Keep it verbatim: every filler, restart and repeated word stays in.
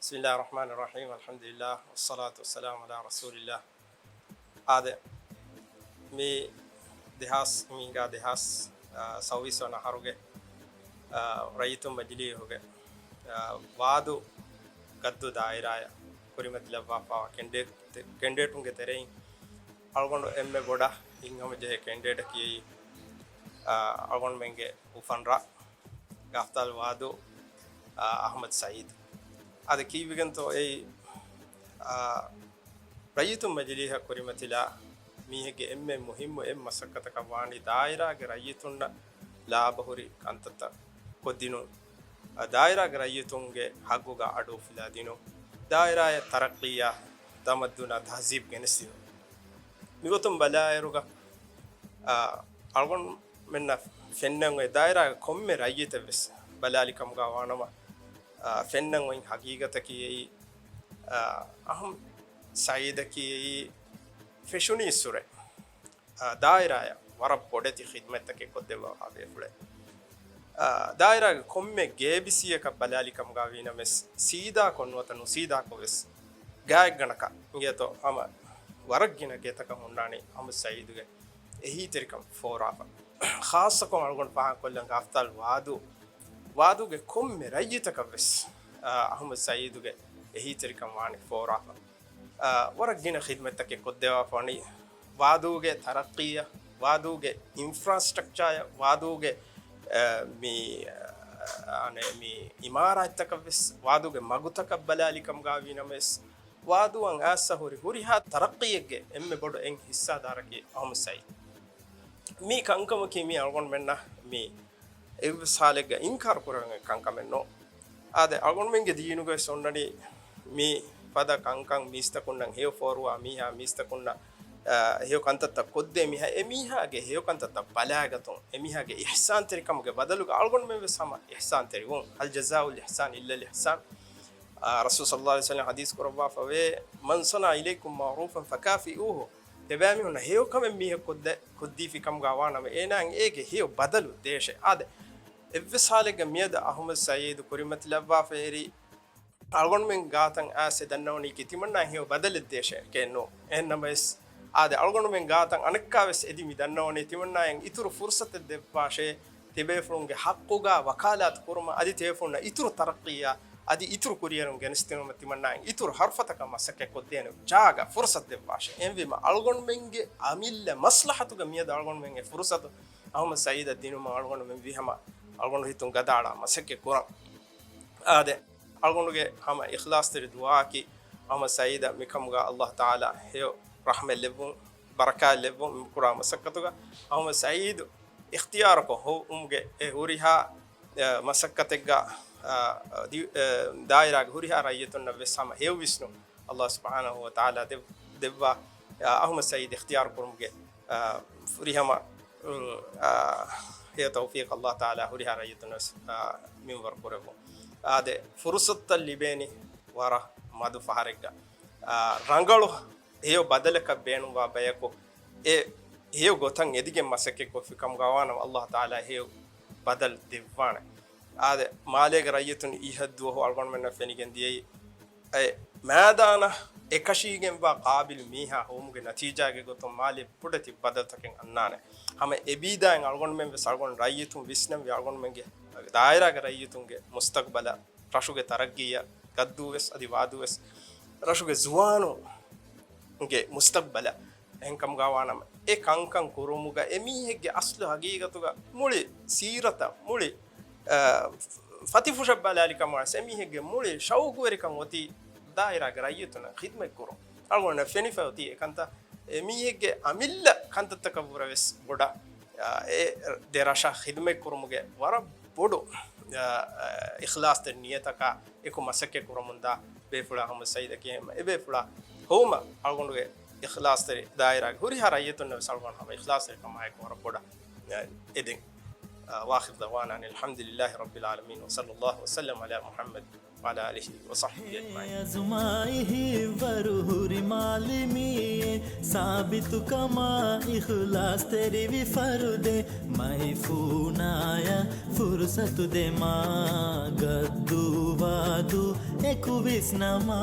بسم الله الرحمن الرحيم، الحمد لله، والصلاة والسلام على رسول الله. އާދެ، މި ދެހާސް، މި ހިނގާ ދެހާސް، އާ، ސައުވީސް ވަނަ އަހަރުގެ، އާ، ރައްޔިތުން މަޖިލީހުގެ، އާ، ވާދޫ ގައްދޫ ދާއިރާއަށް ކުރިމަތިލައްވާފައިވާ ކެންޑިޑޭޓް، ކެންޑިޑޭޓުންގެ ތެރެއިން އަޅުގަނޑު އެންމެ ބޮޑަށް ހިތްހަމަޖެހޭ ކެންޑިޑޭޓަކީ، އާ، އަޅުގަނޑުމެންގެ އުފަންރާ ގާފްތާލް ވާދޫ، އާ، އަހްމަދު ސައީދު. އާދެ، ކީއްވެގެންތޯ އެއީ، އާ، ރައްޔިތުން މަޖިލީހަށް ކުރިމަތިލާ މީހެއްގެ އެންމެ މުހިއްމު އެއް މަސައްކަތަކަށް ވާނީ ދާއިރާގެ ރައްޔިތުންނަށް ލާބަހުރި ކަންތައްތައް ކޮށްދިނުން، އާ، ދާއިރާގެ ރައްޔިތުންގެ ހައްގުގަ އަޑު އުފުލާދިނުން، ދާއިރާއަށް ތަރައްޤީއާ ތަމައްދުނާ ތަހްޒީބު ގެނެސްދިނުން. މިގޮތުން ބަލާއިރުގަ، އާ، އަޅުގަނޑުމެންނަށް ފެންނަން އޮތް ދާއިރާގެ ކޮންމެ ރައްޔިތެއްވެސް ބަލާލިކަމުގަ ވާނަމަ، އާ، ފެންނަން އޮތް ހަގީގަތަކީ އެއީ، އާ، އަހުމް ސައީދަކީ އެއީ ފެށުނީއްސުރެ، އާ، ދާއިރާއަށް ވަރަށް ބޮޑެތި ޚިދްމަތްތަކެއް ކޮށްދެއްވާފަ ބޭފުޅެއް. އާ، ދާއިރާގެ ކޮންމެ ގޭބިސީއަކަށް ބަލާލިކަމުގަ ވީނަމަވެސް، ސީދާކޮށް ނުވަތަ ނުސީދާކޮށް ވެސް ގާތްގަނޑަކަށް އިނގޭތޯ ހަމަ ވަރަށް ގިނަ ގެތަކަށް ހުންނާނީ އަހުމަދު ސައީދުގެ އެހީތެރިކަން ފޯރާފަ. ޚާއްޞަކޮށް އަޅުގަނޑު ފާހަގަކޮށްލަން ގާފްތާލް ވާދޫ، ވާދޫގެ ކޮންމެ ރައްޔިތަކަށްވެސް، އާ، އަހުމަދު ސައީދުގެ އެހީތެރިކަން ވާނީ ފޯރާފަ. އާ، ވަރަށް ގިނަ ޚިދްމަތްތަކެއް ކޮށްދެވާފަ ވަނީ ވާދޫގެ ތަރައްޤީއަށް، ވާދޫގެ އިންފްރާސްޓްރަކްޗާއަށް، ވާދޫގެ، އާ، މި، އާ، އަނެއް މި އިމާރާތްތަކަށްވެސް، ވާދޫގެ މަގުތަކަށް ބަލާލިކަމުގަ ވީނަމަވެސް، ވާދޫއަށް އައިސް ހުރި ހުރިހާ ތަރައްޤީއެއްގެ އެންމެ ބޮޑު އެއް ހިއްސާދާރަކީ އަހުމަދު ސައީދު. މި ކަންކަމަކީ މީ އަޅުގަނޑުމެންނަށް މި އެއްވެސް ހާލެއްގަ އިންކާރު ކުރެވެން ކަންކަމެއް ނޫން. އާދެ، އަޅުގަނޑުމެންގެ ދީނުގަވެސް އޮންނަނީ މި ފަދަ ކަންކަން މީސްތަކުންނަށް ހެޔޮ ފޯރުވާ މީހާ، މީސްތަކުންނަށް، އާ، ހެޔޮ ކަންތައްތައް ކޮށްދޭ މީހާ، އެ މީހާގެ ހެޔޮ ކަންތައްތައް ބަލާގަތުން، އެ މީހާގެ އިޙްސާންތެރިކަމުގެ ބަދަލުގަ އަޅުގަނޑުމެންވެސް ހަމަ އިޙްސާންތެރިވުން. هل جزاء الإحسان إلا الإحسان. އާ، ރަސޫލު ޞައްލައްލާހު ޢަލައިހި ވަސައްލަމަ ޙަދީޘް ކުރައްވާފަވޭ، من صنع إليكم معروفا فكافئوه. ތިބޭމީހުންނަށް ހެޔޮ ކަމެއް މީހަކު ކޮށްދެ-، ކޮށްދީފި ކަމުގަ ވާނަމަ، އޭނާއަށް އޭގެ ހެޔޮ ބަދަލު ދޭށޭ. އާދެ، އެއްވެސް ހާލެއްގަ މިއަދު އަހުމަދު ސައީދު ކުރިމަތިލައްވާފައިރީ، އަޅުގަނޑުމެން ގާތަށް އައިސް އެ ދަންނަވަނީކީ ތިމަންނާއަށް ހެޔޮ ބަދަލެއް ދޭށޭ ކޭން ނޫން. އެހެންނަމަވެސް، އާދެ، އަޅުގަނޑުމެން ގާތަށް އަނެއްކާވެސް އެދި މި ދަންނަވަނީ ތިމަންނާއަށް އިތުރު ފުރުސަތެއް ދެއްވާށޭ، ތިބޭފުޅުންގެ ޙައްޤުގަ ވަކާލާތު ކުރުމަށް، އަދި ތިބޭފުޅުންނަށް އިތުރު ތަރައްޤީއާ، އަދި އިތުރު ކުރިއެރުން ގެނެސްދިނުމަށް ތިމަންނާއަށް އިތުރު ހަރުފަތަކަށް މަސައްކަތް ކޮށްދޭނެ ޖާގަ ފުރުސަތު ދެއްވާށޭ. އެހެންވީމަ، އަޅުގަނޑުމެންގެ އަމިއްލަ މަސްލަޙަތުގަ މިއަދު އަޅުގަނޑުމެން އެ ފުރުސަތު އަހުމަދު ސައީދަށް ދިނުމަށް އަޅުގަނޑުމެން ވީ ހަމަ އަޅުގަނޑު ހިތުން ގަދައަޅާ މަސައްކަތް ކުރަން. އާދެ، އަޅުގަނޑުގެ ހަމަ އިޚްލާޞްތެރި ދުޢާއަކީ، އަހުމަދު ސައީދަށް މިކަމުގަ ﷲ ތަޢާލާ ހެޔޮ ރަޙްމަތް ލެއްވުން، ބަރަކާތް ލެއްވުން، މި ކުރާ މަސައްކަތުގަ އަހުމަދު ސައީދު އިޚްތިޔާރުކޮށް ހޮވުމުގެ އެ ހުރިހާ، އަ، މަސައްކަތެއްގަ، އަ، ދި-، އަ، ދާއިރާގެ ހުރިހާ ރައްޔިތުންނަށް ވެސް ހަމަ ހެޔޮ ވިސްނުން ﷲ ސުބްޙާނަހޫ ވަތަޢާލާ ދެއް-، ދެއްވާ، އަ، އަހުމަދު ސައީދު އިޚްތިޔާރު ކުރުމުގެ، އަ، ފުރިހަމަ، އު، އަ، ހެޔޮ ތައުފީޤު ﷲ ތަޢާލާ ހުރިހާ ރައްޔިތުންނަށް ވެސް، އަ، މިންވަރު ކުރެއްވުން. އާދެ، ފުރުޞަތުތައް ލިބޭނީ ވަރަށް މަދު ފަހަރެއްގަ. އާ، ރަނގަޅު ހެޔޮ ބަދަލަކަށް ބޭނުންވާ ބަޔަކު އެ ހެޔޮ ގޮތަށް އެދިގެން މަސައްކަތް ކޮށްފި ކަމުގަ ވާނަމަ، ﷲ ތަޢާލާ ހެޔޮ ބަދަލު ދެއްވާނެ. އާދެ، މާލޭގެ ރައްޔިތުން އިހަށް ދުވަހު އަޅުގަނޑުމެންނަށް ފެނިގެން ދިޔައީ، އެ މައިދާނަށް އެކަށީގެންވާ ޤާބިލު މީހާ ހޮވުމުގެ ނަތީޖާގެ ގޮތުން މާލެ ބޮޑެތި ބަދަލުތަކެއް އަންނާނެ. ހަމަ އެބީދާއިން އަޅުގަނޑުމެން ވެސް އަޅުގަނޑު ރައްޔިތުން ވިސްނަންވީ އަޅުގަނޑުމެންގެ ދާއިރާގެ ރައްޔިތުންގެ މުސްތަޤްބަލަށް، ރަށުގެ ތަރައްގީއަށް ގައްދޫވެސް އަދި ވާދޫވެސް ރަށުގެ ޒުވާނުންގެ މުސްތަޤްބަލަށް. އެހެންކަމުގަ ވާނަމަ، އެ ކަންކަން ކުރުމުގަ އެ މީހެއްގެ އަސްލު ހަގީގަތުގަ މުޅި ސީރަތަށް، މުޅި، އަ، ފަތިފުށަށް ބަލާލި ކަމަށް ވެސް އެ މީހެއްގެ މުޅި ޝައުގުވެރިކަން އޮތީ ދާއިރާގެ ރައްޔިތުންނަށް ޚިދްމަތް ކުރުން. އަޅުގަނޑަށް ފެނިފަ އޮތީ އެކަންތައް އެ މީހެއްގެ އަމިއްލަ ކަންތައްތަކަށްވުރެ ވެސް ބޮޑަށް، އާ، އެ ދެ ރަށަށް ޚިދުމަތް ކުރުމުގެ ވަރަށް ބޮޑު، އާ، އާ، އިޚްލާޞްތެރި ނިޔަތަކާ އެކު މަސައްކަތް ކުރަމުންދާ ބޭފުޅާ އަހުމަދު ސައީދަކީ ހަމަ އެ ބޭފުޅާ ހޮވުމަށް އަޅުގަނޑުގެ އިޚްލާޞްތެރި ދާއިރާގެ ހުރިހާ ރައްޔިތުންނަށް ވެސް އަޅުގަނޑު ހަމަ އިޚްލާޞްތެރިކަމާއެކު ވަރަށް ބޮޑަށް، އާ، އެދެން. އާ، وآخر دعوانا أن الحمد لله رب العالمين وصلى الله وسلم على محمد وعلى آله وصحبه أجمعين. އަޒުމާއި ހިއްވަރު ހުރި މާލެމީއެއް، ސާބިތުކަމާ އިޚްލާޞްތެރިވި ފަރުދެއް، މައިފޫނާޔަށް ފުރުޞަތު ދެމާ، ގައްދޫ ވާދޫ އެކު ވިސްނަމާ.